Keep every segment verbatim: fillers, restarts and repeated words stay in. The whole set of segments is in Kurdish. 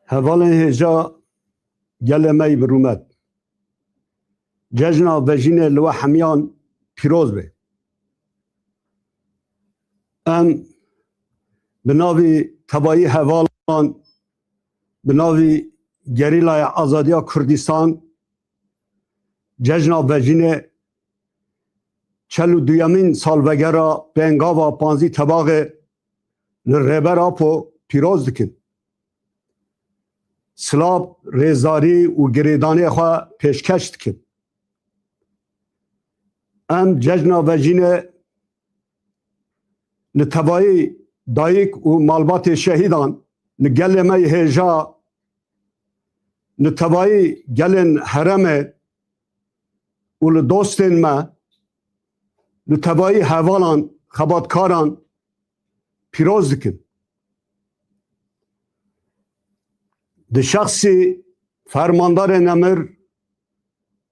Hevalên hêja gelê me yî bi rûmet. Cejna vejînê li we hemiyan pîroz be. Em bi navî tevayî hevalan, bi navî Gerîlaya Azadiya Kurdistan, cejna vejînê çel û duyemîn salvegera pêngava Panzdî Tebaxê li Rêber Apo pîroz dikin. Silav, rêzdarî û girêdanê xwe pêşkeş dikin. Em cejna vejînê li tevayî dayik û malbatê şehîdan, li gelê me yê hêja, li tevayî gelên herêmê û li dostên me, li tevayî hevalan, xebatkaran pîroz dikin. Di şexsî fermandarê nemir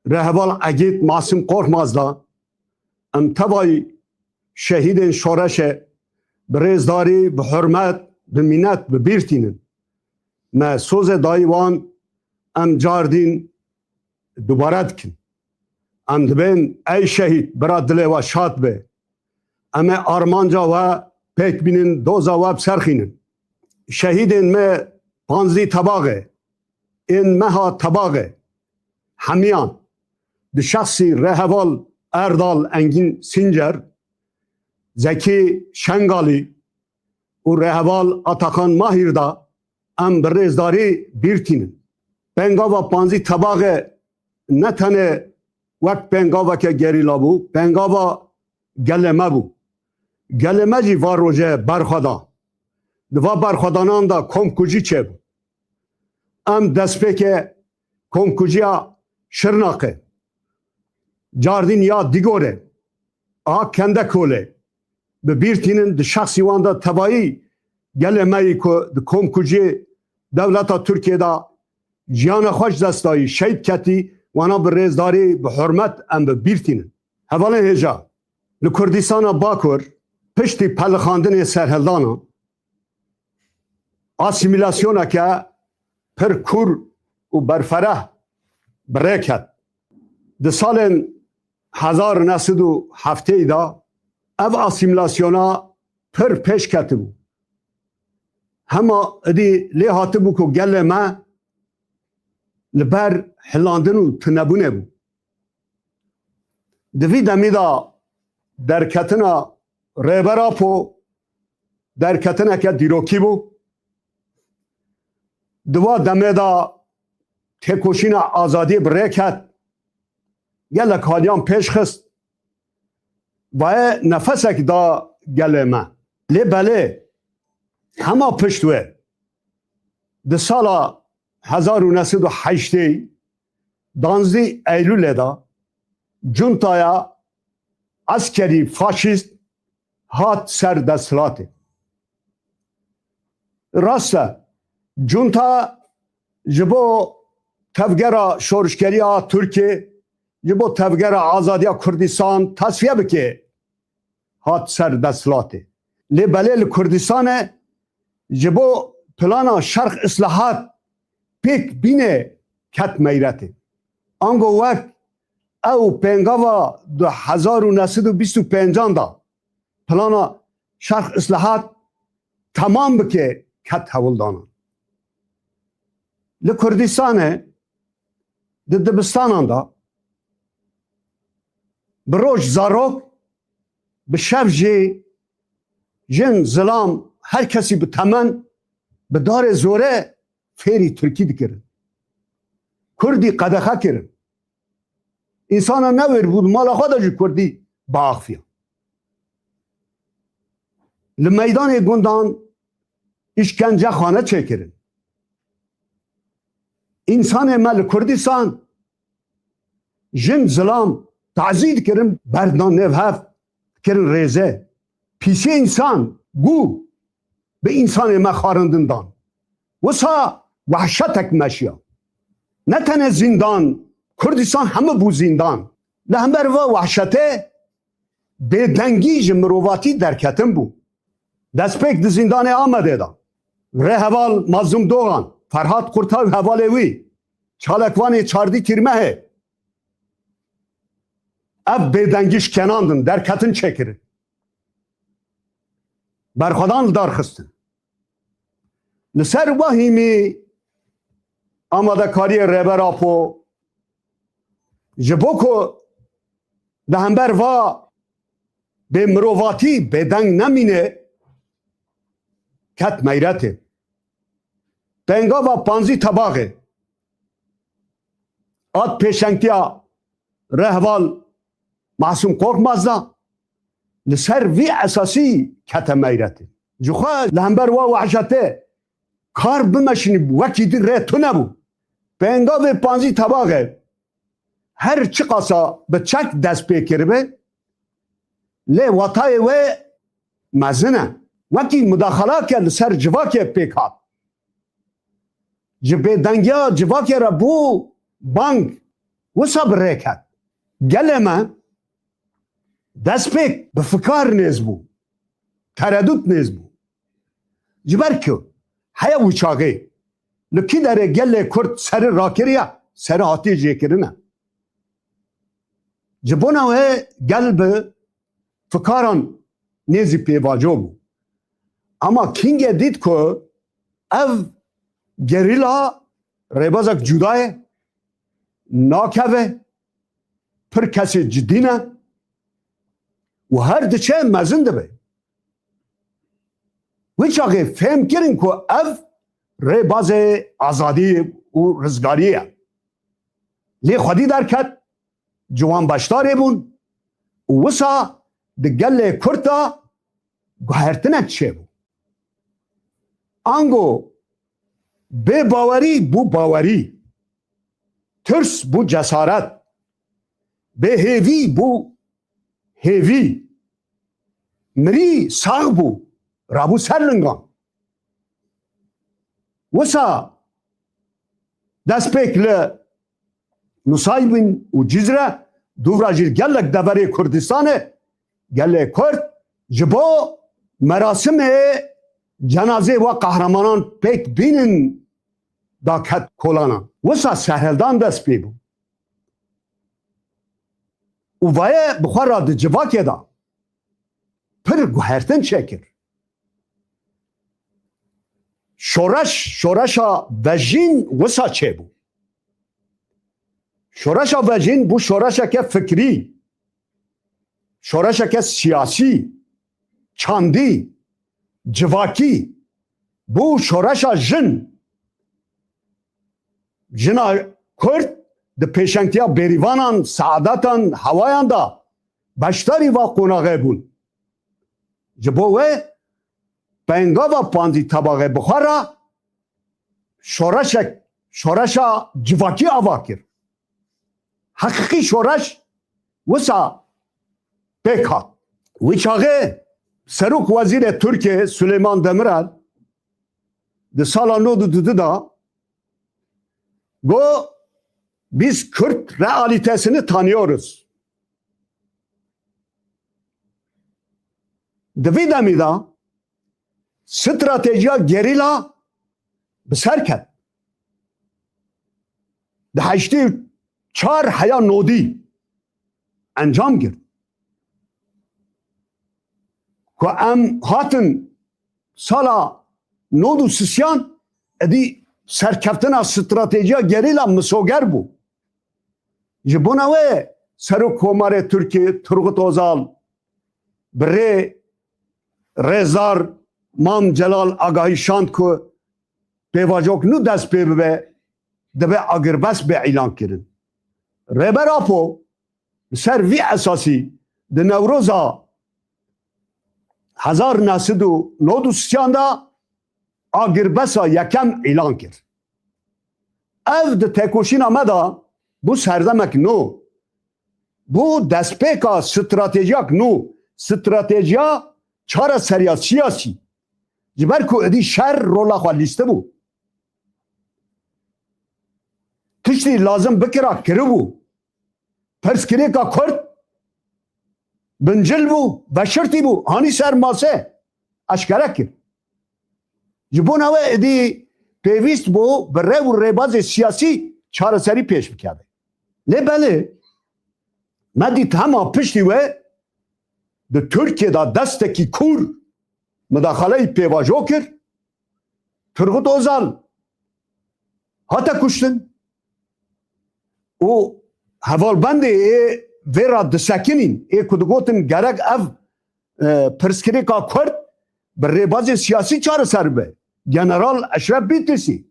Rêheval Egîd Masim Korkmaz de em tevayî şehîdên şoreşê bi rêzdarî, bi hurmet, bi mînet bi bîr tînin. Me sozê dayî wan em cardîn dubare dikin. Em dibên ey şehîd, bira dilê we şad be. Em ê armanca we pêk bînin, doza we biserxînin. Şehîdên me Panzdî Tebaxê, ên meha Tebaxê, hemiyan di şexsî Rêheval Erdal Engîn Sincer, Zekî Şengalî û Rêheval Atakan Mahîr de em bi rêzdarî bîr tînin. Pêngava Panzdî Tebaxê ne tenê wek pêngaveke gerîla bû, pêngava gelê me bû. Gelê me jî va rojê berxwe da. Di va berxwedanan de komkujî çêbû. Em destpêkê komkujiya Şirnexê, cardîn ya Dîgorê, a Kendekolê bi bîr tînin, di şexsî wan de tevayî gelê me yî ku di komkujiyê dewleta Tirkiyê de jiyana xwe ji dest dayî, şehîd ketî, wana bi rêzdarî, bi hurmet em bi bîr tînin. Hevalên hêja, li Kurdistana Bakur piştî pelixandinê serhildana, asîmîlasyoneke pir kûr û berfereh bi rê ket. Di salên hezar û neh sed û heftê de ev asîmîlasyona pir pêş ketibû. Hema idî lê hatibû ku gelê me li ber hilandin û tunebûnê bû. Di vî demî de derketina Rêber Apo derketineke dîrokî bû. Di wa demê de têkoşîna azadiyê bi rê ket. Gelek haliyan pêş xist. Vaye nefesek da gelê me. Lê belê hema pişt wê di sala hezar û neh sed û heştê, danzdî Eylûlê de cuntaya eskerî faşîst hat ser desthilatê. Rast e, cunta ji bo tevgera şorişgerî a Tirkiyê, ji bo tevgera azadiya Kurdistan tasfiye bike, hat ser desthilatê. Lê belê li Kurdistanê ji bo plana Şerq Islahat pêk bînê ket meyretê. Ango wek ew pêngava di hezar û neh sed û bîst û pêncan de plana Şerq Islahat temam bike ket hewldanan. Li Kurdistanê di dibistanan de bi roj zarok, bi şev jî jin, zilam, her kesî bi temen bi darê zorê fêrî tirkî dikirin. Kurdî qedexe kirin. Însana newêr bû, di mala xwe de jî kurdî biaxifiyan. Li meydanê gundan îşkencexane çêkirin. Însanê me li Kurdistan, jin, zilam tazî dikirin, berdan nêv hev, dikirin rêze. Pîsê însan, gû bi însanê me xarindin dan. Wisa wehşetek meşiya. Ne tenê zîndan, Kurdistan hemû bû zîndan. Li hember va wehşetê bêdengî ji mirovatî derketin bû. Destpêk di zîndanê Amedê de Rêheval Mazlûm Dogan Ferhat Kurta û hevalê wî, çalakvanê çardî Tîrmehê, ev bêdengî şkenandin, derketin çêkirin. Berxwedan li dar xistin. Li ser wehîmî amadekariyê Rêber Apo ji bo ku li hember va bê mirovatî bêdeng nemîne, ket meyretê. Pêngava Panzî Tebaxê hat pêşengtiya rehval Masûm Korkmaz da, li ser vî esasî kete meyretê. Ji xwe li hember wa wehşetê kar bimeşinî wekî din rê tune bû. Pêngavê Panzî Tebaxê her çiqasa bi çek dest pê kiribe, lê watayê wê mezin e. Wekî mudaxalake li ser civakê pêk hat. Ji bêdengiya civakê re bû bang, wisa bi rê ket. Gelê me destpêk bi fikar nêz bû, teredût nêz bû. Ji ber ku heya wî çaxê li kî derê gelê Kurd seri rakiriye, seri hatiye jêkirine. Ji bona wê gel bi fikaran nêzî pêvajo bû. Ama Kîngê dît ku ev gerîla rêbazek cuda ye, nakeve, pir kesê cidî ne û her diçe mezin dibe. Wî çaxê fêm kirin ku ev rêbazê azadî û rizgariyê ye. Lê xwedî derket, ciwan beşdarê bûn û wisa di gelê Kurd de guhertinek çêbû. Ango bê bawerî bû bawerî, tirs bû cesaret, bê hêvî bû hêvî, mirî sax bû, rabû ser lingan. Wisa destpêk li Nusaybîn û Cizre, dûvra jî gelek deverê Kurdistanê, gelê Kurd ji bo merasimê cenazê wa qehremanan pêk bînin daket kolanan. Wisa serhildan dest pê bû. Û vaye bi xwe re di civakê de pir guhertin çêkir. Şoreş, şoreşa vejîn wisa çêbû. Şoreşa vejîn bû şoreşeke fikrî, şoreşeke siyasî, çandî, civakî, bû şoreşa jin. Jina Kurd di pêşengtiya bêrîvanan, seadetan, hewayan de beşdarî va qonaxê bûn. Ji bo wê pengava Panzî Tebaxê bi xwe re şoreşek, şoreşa civakî ava kir. Heqîqî şoreş wisa pêk hat. Wî çaxê Serok Wezîrê Tirkiyê Süleyman Demirel di sala nod û du de got, "Biz Kürt realitesini tanıyoruz." Di vî demî de stratejiya gerîla bi ser ket. Di heştê û çar heya nodî encam girt. Ku em hatin sala nod û sisiyan, êdî serkeftina stratejiya gerîla misoger bû. Ji bona wê Serok Komarê Tirkiyê Turgut Ozal bi rê rêzdar Mam Celal agahî şand ku pêvajok nû dest pê bibe, dibe agirbest bê îlan kirin. Rêber Apo li ser vî esasî di Newroza hezar neh sed û nod û sisiyan de agirbesta yekem îlan kir. Ev di têkoşîna me de bû serdemek nû. Bû destpêka stratejiyak nû, stratejiya çareseriya siyasî. Ji ber ku êdî şer rola xwe lîstibû. Tiştî lazim bikira kiribû. Pirsgirêka Kurd bincil bû, veşirtî bû, hanî ser masê eşkere kir. Ji bona wê êdî pêwîst bû bi rêw û rêbazê siyasî çareserî pêş bikeve. Lê belê, me dît hema piştî wê di Tirkiyê de destekî kûr mudaxaleyî pêvajo kir, Turgut Ozal hate kuştin û hevalbendê ê vê re disekinîn, ê ku digotin gerek ev, e, pirsgirêka Kurd bi rêbazên siyasî çareser bibe. General Eşref Bitlisî,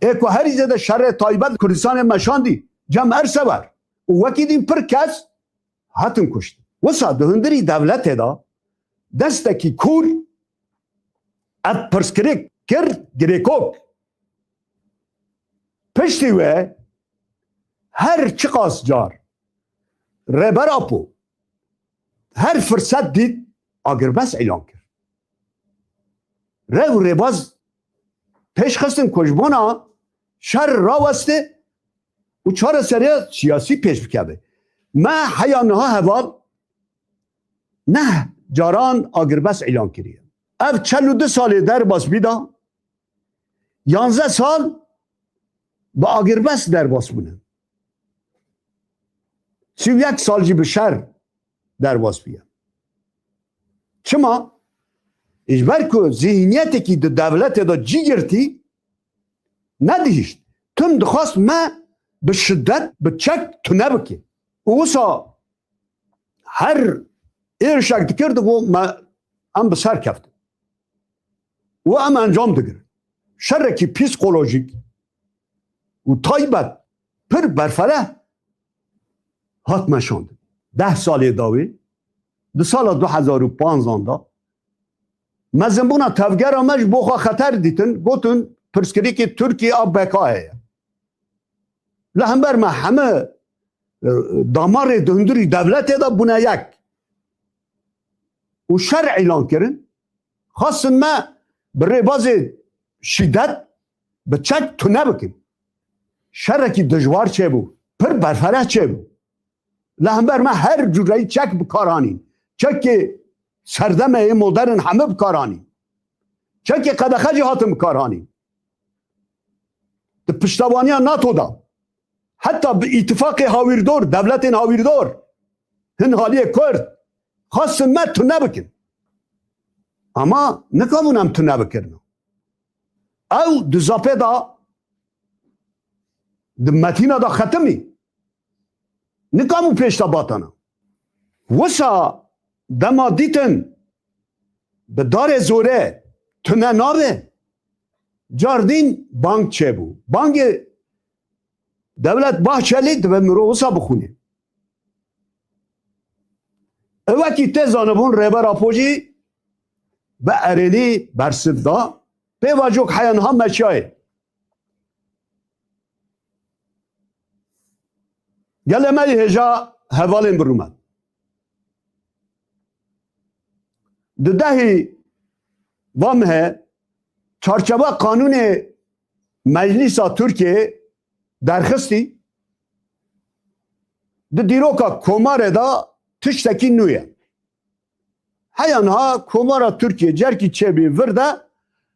ê ku herî zêde şerê taybet Kurdistanê meşandî, Cem Ersever û wekî din pir kes hatin kuştin. Wisa di hundirî dewletê de destekî kûr ev pirsgirêk kir girêkok. Piştî wê her çiqas car Rêber Apo her firset dît agirbest îlan kir. Rêw û rêbaz pêş xistin ku ji bona şer raweste û çareseriya siyasî pêş bikeve. Me heya niha heval neh caran agirbest îlan kiriye. Ev çel û du salê derbas bî da, yanzdeh sal bi agirbest derbas bûne. Sî û yek sal jî bi şer derbas bûye. Çima? Ji ber ku zihniyetekî di dewletê de cî girtî nedihişt. Tim dixwast me bi şidet, bi çek tune bike. Û wisa her êrişek dikir, digot me em bi ser keftin. Û em encam digirin. Şerekî psîkolojîk û taybet pir berfireh hat meşandin. Deh salê dawî, di sala du hezar û panzan de, mezinbûna tevgera me ji bo xwe xeter dîtin, gotin pirsgirêkê Tirkiyê a beka heye. Li hember me heme, e, damarê di hundirî dewletê de bûne yek û şer îlan kirin. Xwestin me bi rêbazê şîdet, bi çek tune bikin. Şerekî dijwar çêbû, pir berfireh çêbû. Li hember me her cûreyî çek bi kar anîn. Çekê serdemê yê modern heme bi kar anîn. Çekê qedexe jî hatin bi kar anîn. Di piştevaniya nato de, heta bi îtifaqê hawîrdor, dewletên hawîrdor, hin haliyê Kurd, xwestin me tune bikin. Ama nikabûn em tune bikirin. Ew di zapê de, di metîna de xetimî. Nikabû pêş de batana. Wisa dema dîtin bi darê zorê tune nabe, cardîn bang çêbû. Bangê Dewlet Bahçelî dibe mirov wisa bixwîne. Ew wekî tê zanibûn Rêber Apo jî bi erênî bersiv da. Pêvajo heya niha meşiyayê. Gelê me yê hêja hevalên birûmet. Di dehî va mehê çarçewa qanûnê Meclîsa Tirkiyeyê derxistî, di dîroka Komarê de tiştekî nû ye. Heya niha Komara Tirkiye cerkî çêbî vir de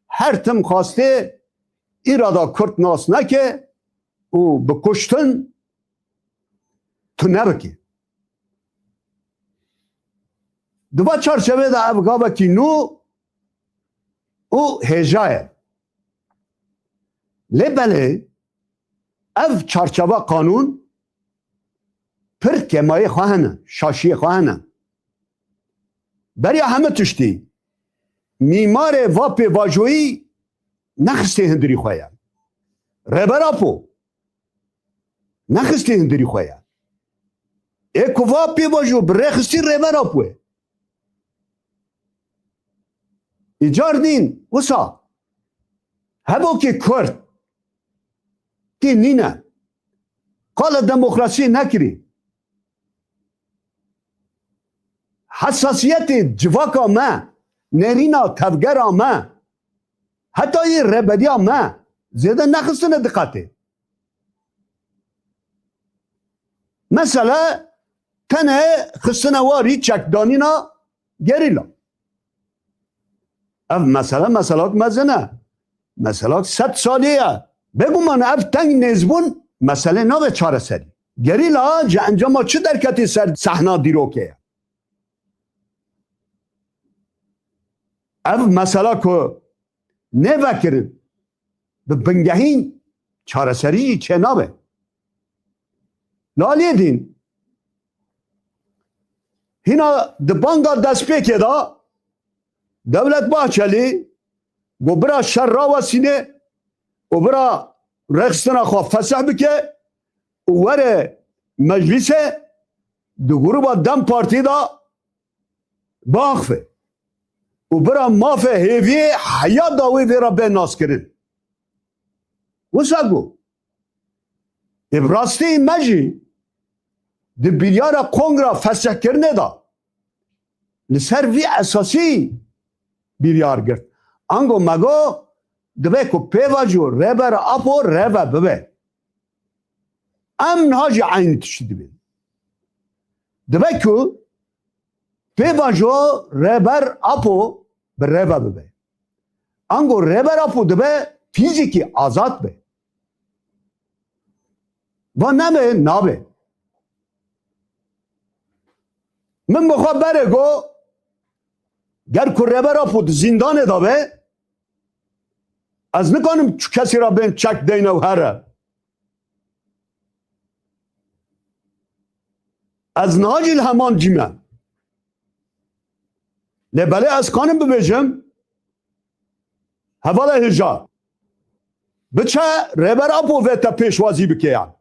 her tim xwastê îrada Kurd nas neke û bi kuştin tune bike. Di va çarçevê de ev gavekî nû û hêja ye. Lê belê ev çarçeva qanûn pir kêmayê xwe hene, şaşiyê xwe hene. Beriya heme tiştî, mîmarê va pêvajoyî nexistê hundirî xwe ye. Rêber Apo nexistê hundirî xwe ye. Ê ku va pêvajo bi rê xistî Rêber Apo ye. Îcar dîn wisa hevokê Kurd tê nîne. Qala demokrasiyê nekirî. Hesasiyetê civaka me, nêrîna tevgera me, heta yê rêberiya me zêde nexistine diqetê. Mesele tenê xistine warî çekdanîna gerîla. Ev mesele, meselak mezin e. Mesela sed salî ye. Bêguman ev teng nêzbûn meselê nabe çareserî. Gerîla ji encama çi derketî ser sehna dîrokê ye? Ev mesela ku nêvekirin, bi bingehîn çareserî jî çênabe. Li aliyê din, hîna di banga destpêkê de Dewlet Bahçelî got bira şer rawestîne û bira rêxistina xwe fesih bike û were meclîsê, di grûba DEM Partî de biaxive û bira mafê hêviyê heya dawî vê re bê naskirin. Wisa got. Ê bi rastî me jî di biryara kongra fesihkirinê de li ser vî esasî biryar girt. Ango me got, dibe ku pêvajo Rêber Apo reve bibe. Em niha jî eynî tiştî dibên. Dibe ku pêvajo Rêber Apo bi reve bibe. Ango Rêber Apo dibe fîzîkî azad be. Va nebe, nabe. Min bi xwe berê got, ger ku Rêber Apo di zîndanê de be, ez nikanim çi kesî re bên çek deyne û here. Ez niha jî li heman cî me. Lê belê ez kanim bibêjim, hevala hêja, biçe Rêber Apo vê te pêşwazî bike yan.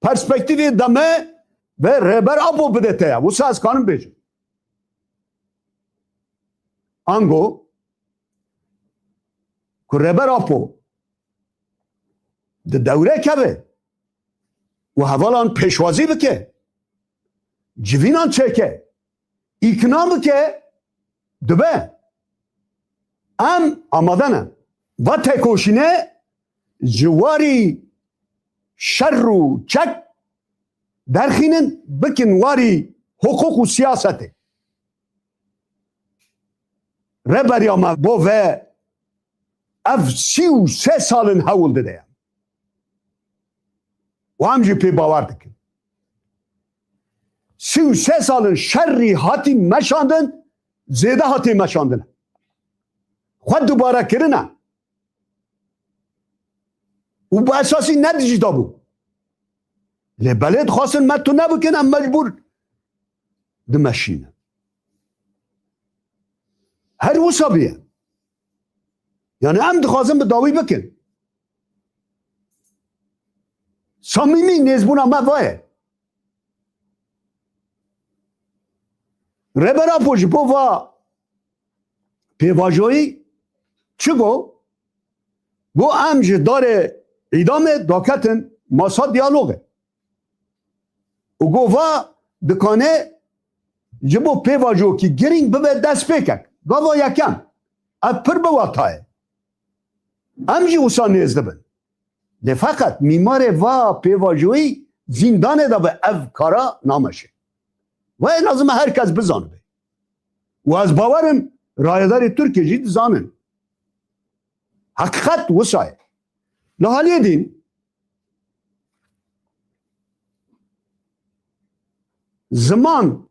Perspektîfê demê vê Rêber Apo bide te ya. Wisa ez kanim bêjim. Ango ku Rêber Apo di dewrê keve û hevalan pêşwazî bike, civînan çêke, îkna bike, dibe. Em amade ne. Va têkoşînê ji warî şer û çek derxînin, bikin warî hiqûq û siyasetê. Rêberiya me bo ve ev sî û sê sal in hewl dide. Û em jî pê bawer dikin. Sî û sê sal in şerî hatî meşandin, zêde hatê meşandin. Xwe dubare kirine. Û bi esasî ne dijî de bû. Lê belê dixwastin me tune bikin, em mecbûr dimeşînin. Her wisa bûye. Yani em dixwazin bi dawî bikin. Samîmî nêzbûna me va ye. Rêber Apo ji bo va pêvajoyî çi got? Got em ji darê îdamê daketin masa diyalogê. Û got va dikane ji bo pêvajokî girîng bibe destpêkek. Gava yekem. Ev pir bi wata ye. Em jî wisa nêz dibin. Lê feqet mîmarê va pêvajoyî zîndanê de bi ev kara nameşe. Ve lazim e her kes bizanibe. Û ez bawerim rayedarê Tirkiyê jî dizanin. Heqîqet wisa ye. Li haliyê din ziman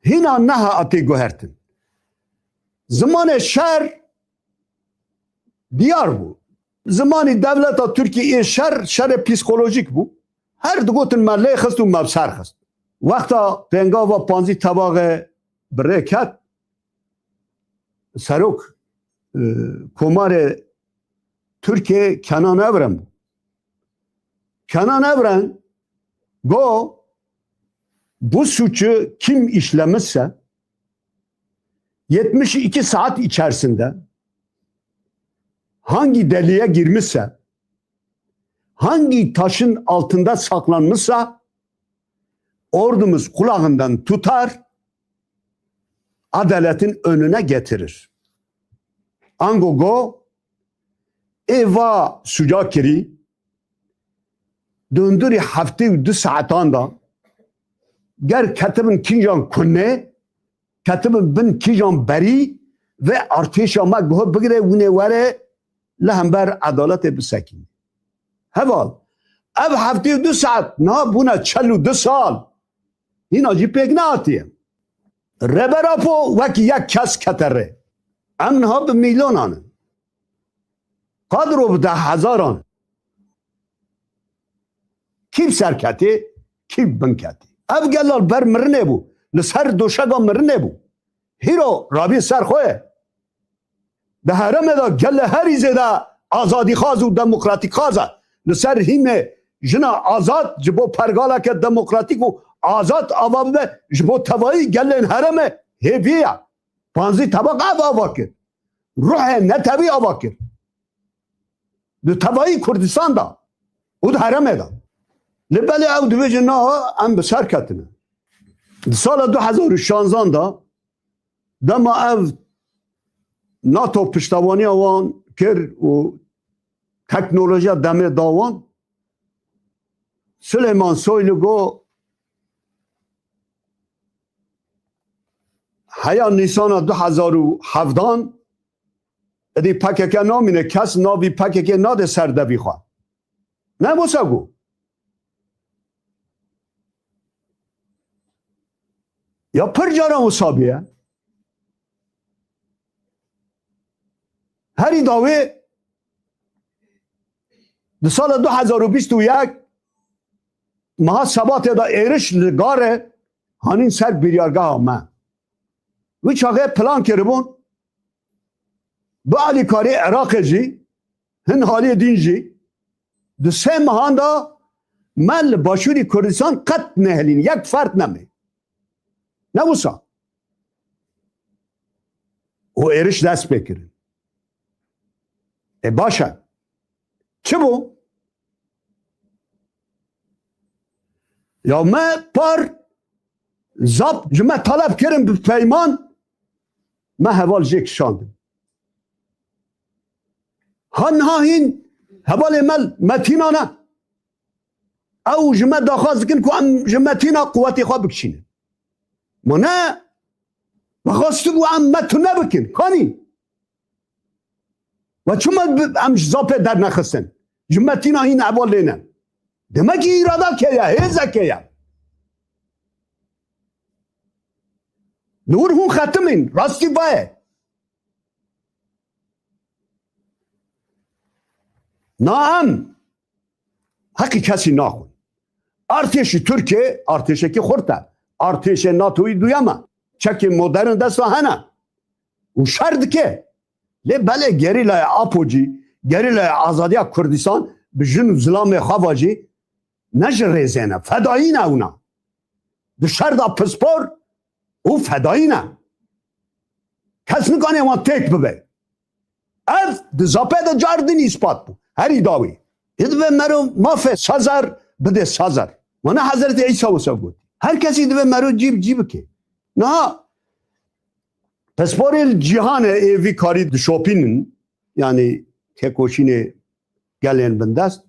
hîna neha hatî guhertin. Zimanê şer diyar bû. Zimanî dewleta Tirkiyê ê şer, şerê psîkolojîk bû. Her digotin me lê xist û me bi ser xist. Wexta pêngava panzdî tebaxê bi rê ket, serok, e, komarê Tirkiyê Kenan Evren bû. Kenan Evren got, bu suçu kim işlemişse yetmiş iki saat içerisinde hangi deliğe girmişse, hangi taşın altında saklanmışsa ordumuz kulağından tutar, adaletin önüne getirir. Ango got, ê va suca kirî, di hundirî heftê û du saetan de ger ketibin kîjan kunê, ketibin bin kîjan berî, vê artêşa me guh bigire, wînê were li hember edaletê bisekîne. Heval, ev heftê û du saet niha bûne çel û du sal. Hîna jî pêk nehatiye. Rêber Apo wekî yek kes kete rê. Em niha bi mîlyonan in. Kadro bi deh hezaran in. Kî bi ser ketê, kî bi bin ketê. Ev gela li ber mirinê bû. Li ser doşega mirinê bû. Hîro rabî ser xwe ye. Di herêmê de gelê herî zêde azadîxwaz û demokratîkxwaz e. Li ser hîmê jina azad ji bo pergaleke demokratîk û azad ava bibe, ji bo tevayî gelên herêmê hêviyê ye. Panzdî tebaq ev ava kir. Ruhê netewî ava kir. Di tevayî Kurdistan de û di herêmê de. Lê belê ew dibêjin, na, em bi ser ketine. Di sala du hezar û şanzan de, dema ev NATO piştevaniya wan kir û teknolojiya demê da wan, Silêman Soylu got, heya Nîsana du hezar û hevdan, êdî P K K namîne, kes navî P K K nade ser devî xwe. Ne wisa got. Ya pir caran wisa bûye. Herî dawê di sala du hezar û bîst û yek meha Sebatê de êriş li Garê hanîn ser biryargeha me. Wî çaxê plan kiribûn, bi alîkarî Iraqê jî, hin haliyê din jî, di sê mehan de me li Başûrî Kurdistan qet nehêlîn, yek ferd nemê. Ne wisa. Û êriş dest pê kirin. E, baş e. Çi bû? Ya me par zap ji me taleb kirin bi peyman, me heval jê kişandin. Ha niha hîn hevalê me li Metîna ne. Ew ji me daxwaz dikin ku em ji Metîna quwetê xwe bikişînin. Ma ne, me xwestibû em me tune bikin. Kanî? Ve çima bi-, em ji zapê dernexistin? Ji Metîna hîn heval lê ne. Demek ki îradeke ye, hêzeke ye. Li wir hûn xetimîn, rastî va ye. Na em heqî kesî naxwin. Artêşî Tirkiyê artêşekî xurt e. Artêşê NATOyî duyem e. Çekên modern desta hene. Û şer dike. Lê belê gerîlaya Apo jî, gerîlaya azadiya Kurdistan bi jin û zilamê xwe ve jî ne ji rêzê ne. Fedayî ne ewna. Di şer de pispor û fedayî ne. Kes nikane wan têk bibe. Ev di zapê de car din îspat bû. Herî dawî. Ê divê mero mafê Sezar bide Sezar. Wana Hezretî Îsa wisa got. Her kesî divê mero cî bi cî bike. Niha pisporê li cîhanê ê vî karî dişopînin. Yanî têkoşînê gelên bindest.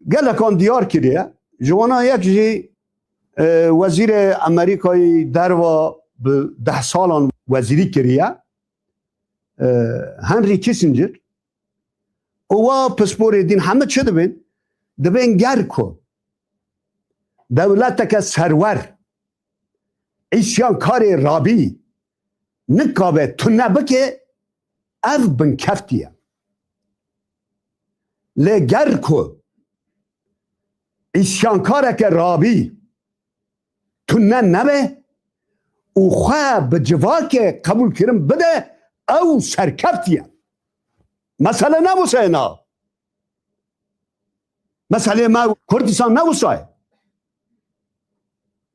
Gelekan diyar kiriye. Ji wana yek jî, e, wezîrê Amerîkayê derva bi deh salan wezîrî kiriye. E, Henry Kissinger. Û wa pisporê din heme çi dibên? Dibên ger ku dewleteke serwer, îsyankarê rabî nikabe tune bike, ev binkeftî ye. Lê ger ku îsyankareke rabî tune nebe û xwe bi civakê qebûlkirin bide, ew serkeftî ye. Mesele ne wisa ye na. Meselê me Kurdistan ne wisa ye.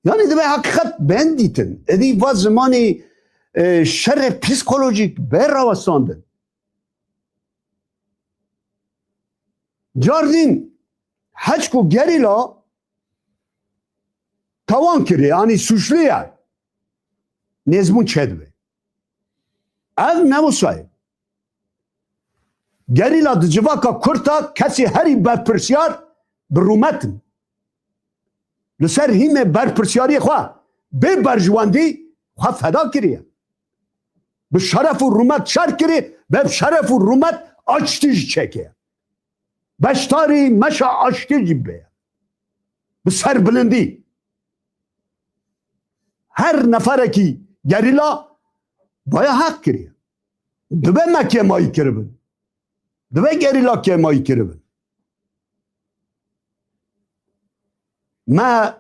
Yanî divê heqîqet bên dîtin. Êdî va zimanê, e, şerê psîkolojîk bê rawestandin. Cardin heçku gerîla tawan kiriye, yanî suçlu ye. Nêzbûn çêdibe. Ev ne wisa ye. Gerîla di civaka Kurd de kesî herî berpirsiyar bi rûmet in. Li ser hîmê berpirsiyariyê xwe bê berjwendî xwe feda kiriye. Bi şeref û rûmet şer kirî, ve bi şeref û rûmet aştî jî çêkê. Beşdarî meşa aştî jî bê. Bi serbilindî. Her neferekî gerîla baya heq kiriye. Dibe me kêmayî kiribin. Dibe gerîla kêmayî kiribin. Me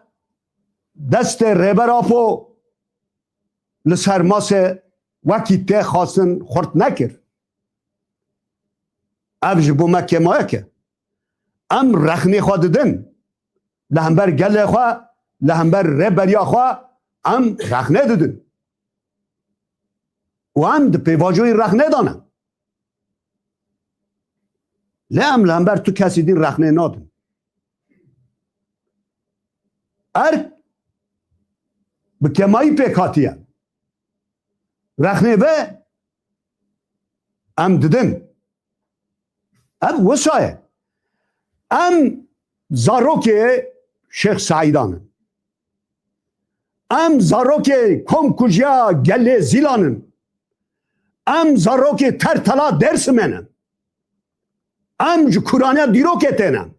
destê Rêber Apo li ser masê wekî tê xwestin xurt nekir. Ev ji bo me kêmayek e. Em rexnê xwe didin. Li hember gelê xwe, li hember rêberiya xwe em rexnê didin. Û em di pêvajoyê rexnê de ne. Lê em li hember tu kesî din rexnê nadin. Erk bi kêmayî pêk hatiye. Rexnê ve em didin. Ev wisa ye. Em zarokê Şêx Seîdan in. Em zarokê komkujiya gelê Zîlan in. Em zarokê Tertela Dêrsimê ne. Em ji kûraniya dîrokê têne.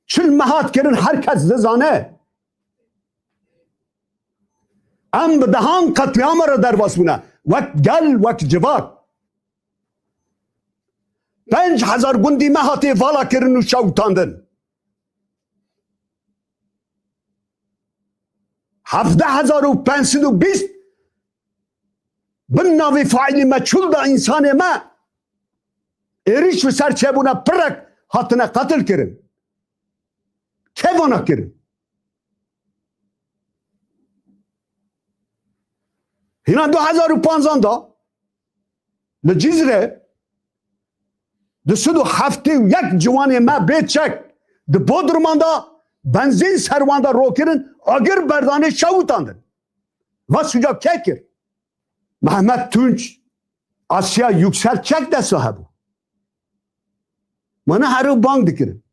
Çil me hat kirin, her kes dizane. Em bi dehan qetlîama re derbas bûne. Wek gel, wek civak. Pênc hezar gundî me hatiye vala kirin û şewitandin. Hevdeh hezar û pênc sed û bîst bin navê faîlî meçhûl de însanê me êrîş bi ser çêbûne pirek hatine qetil kirin. Kê vana kirin? Hîna du hezar û panzan de li Cizre du sed û heftê û yek ciwanê me bê çek di Bodruman de benzîn ser wan de rokirin, agir berdanê şewitandin. Va sûca kê kir? Mehmet Tunç, Asya Yüksel çek desta hebû. Mana her û bang dikirin.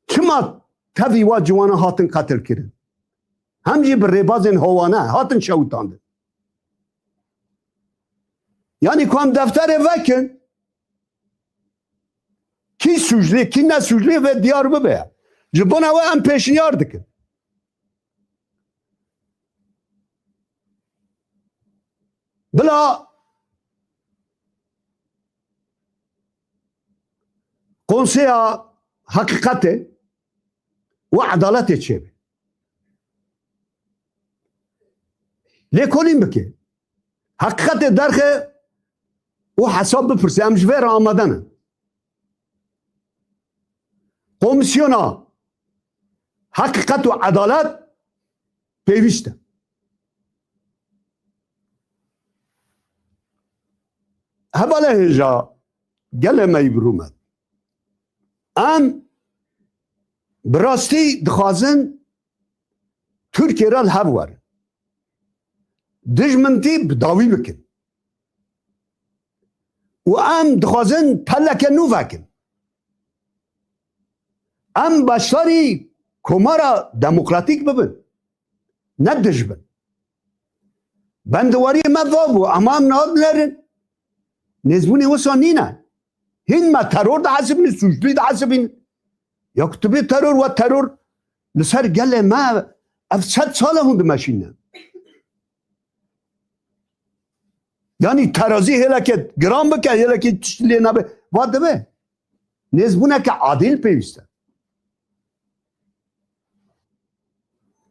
Çima tevî wa ciwana hatin qetil kirin? Hem jî bi rêbazên howane hatin şewitandin. Yanî ku em defterê vekin, kî sûclî, kî ne sûclî ve diyar bibe. Ji bona we em pêşniyar dikin. Bila konseya heqîqetê û edaletê çêbe. Lêkolîn bike. Heqîqetê derxe û hesab bipirse. Em ji vê re amade ne. Komîsyona heqîqet û edalet pêwîst e. Hevalê hêja, gelê me yî bi rûmet. Em bi rastî dixwazin Tirkiye re li hev werin. Dijmintî bi dawî bikin. Û em dixwazin peleke nû vekin. Em beşdarî komara demokratîk bibin. Ne dij bin. Bendiwariyê me va bû, ama em niha dinerin. Nêzbûnê wisa nîne. Hîn me teror dihesibînin, sûclî dihesibînin. Ya ku tu bê teror we teror li ser gelê me, ev sed sal e hûn dimeşînin. Yanî terazî hêleke giran bike, hêlekê tiştî lê nebe, va dibe. Nêzbûneke adîl pêwîst e.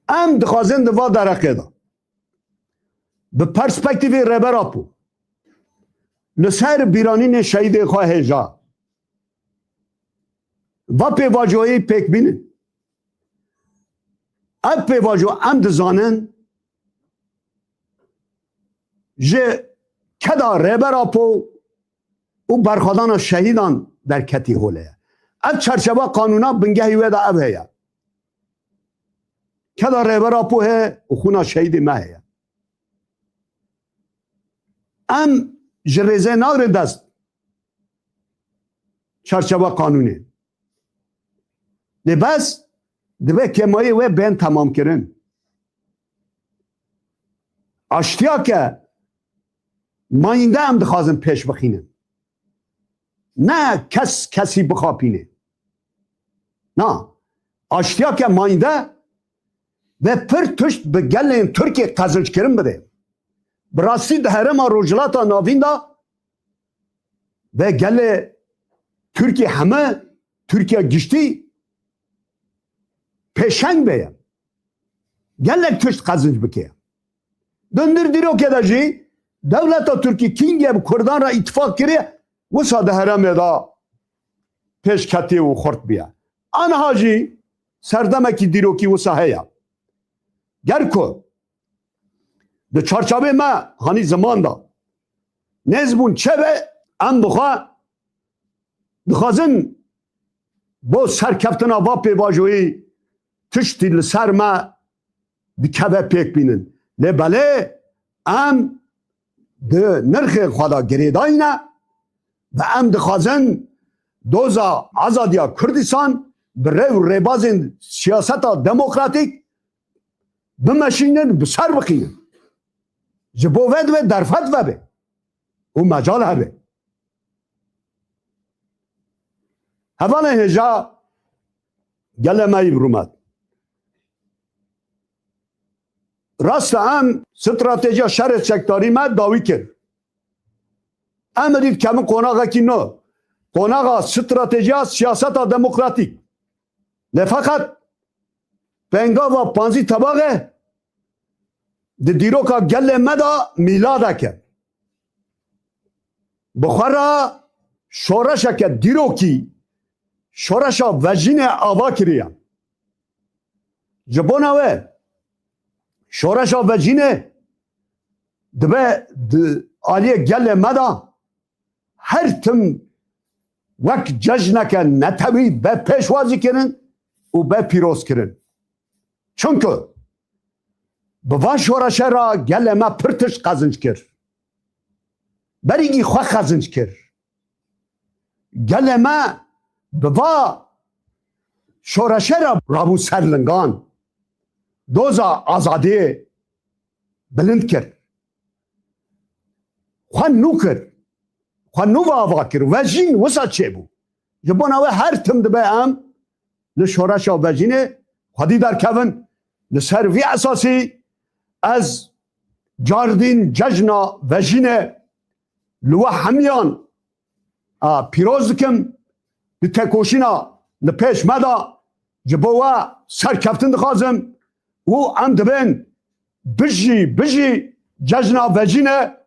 Em dixwazin di va dereqê de bi perspektîfê Rêber Apo li ser bîranînê şehîdê xwe hêja va pêvajoyê pêk bînin. Ev pêvajo em dizanin ji keda Rêber Apo û berxwedana şehîdan derketî holê ye. Ev çarçewa qanûna bingehî wê de ev heye. Keda Rêber Apo heye û xûna şehîdê me heye. Em ji rêzê nagrin dest çarçewa qanûnê. Lê bes dibe kêmayê wê bên temamkirin. Aştiyeke mayînde em dixwazin pêş bixînin. Ne kes kesî bixapîne. Na, aştiyeke mayînde ve pir tişt bi gelên Tirkiyê qezinçkirin bide. Bi rastî di herêma Rojhilata Navîn de ve gelê Tirkiyê heme, Tirkiye giştî pêşeng beye. Gelek tişt qezinc bike. Di nir dîrokê de jî dewleta Tirkî kîngê bi Kurdan re îtifaq kiriye, wisa di herêmê de pêşketî û xurt bûye. Aniha jî serdemekî dîrokî wisa heye. Ger ku di çarçavê me hanî ziman de nêzbûn çêbe, em bi xwe dixwazin bo serkeftina va pêvajoyî tiştî li ser me dikeve pêk bînin. Lê belê em di nirxên xwe de girêdayî ne ve em dixwazin doza azadiya Kurdistan bi rê û rêbazên siyaseta demokratîk bimeşînin, bi ser bixînin. Ji bo ve divê derfet vebe û mecal hebe. Hevalên hêja gelê me yî bi rûmet. Rast e, em stratejiya şerê çekdarî me dawî kir. Em êdî dikevin qonaxekî nû. Qonaxa stratejiya siyaseta demokratîk. Lê feqet pêngava panzî tebaxê di dîroka gelê me de mîladek e. Bi xwe re şoreşeke dîrokî, şoreşa vejînê ava kiriye. Ji bona wê şoreşa vejînê dibe di aliyê gelê me de her tim wek cejneke netewî be pêşwazî kirin û be pîroz kirin. Çunku bi van şoreşe re gelê me pir tişt qezinc kir. Berîgî xwe qezinc kir. Gelê me bi va şoreşe re rabû ser lingan. Doza azadiyê bilind kir. Xwe nû kir. Xwe nû ve ava kir. Vejîn wisa çêbû. Ji bona wê her tim dibe em li şoreşa vejînê xwedî derkevin. Li ser vî esasî ez cardîn cejna vejînê li we hemiyan a pîroz dikim. Di tekoşîna li pêş me de ji bo we serkeftin dixwazim û em dibên bijî, bijî cejna vejînê.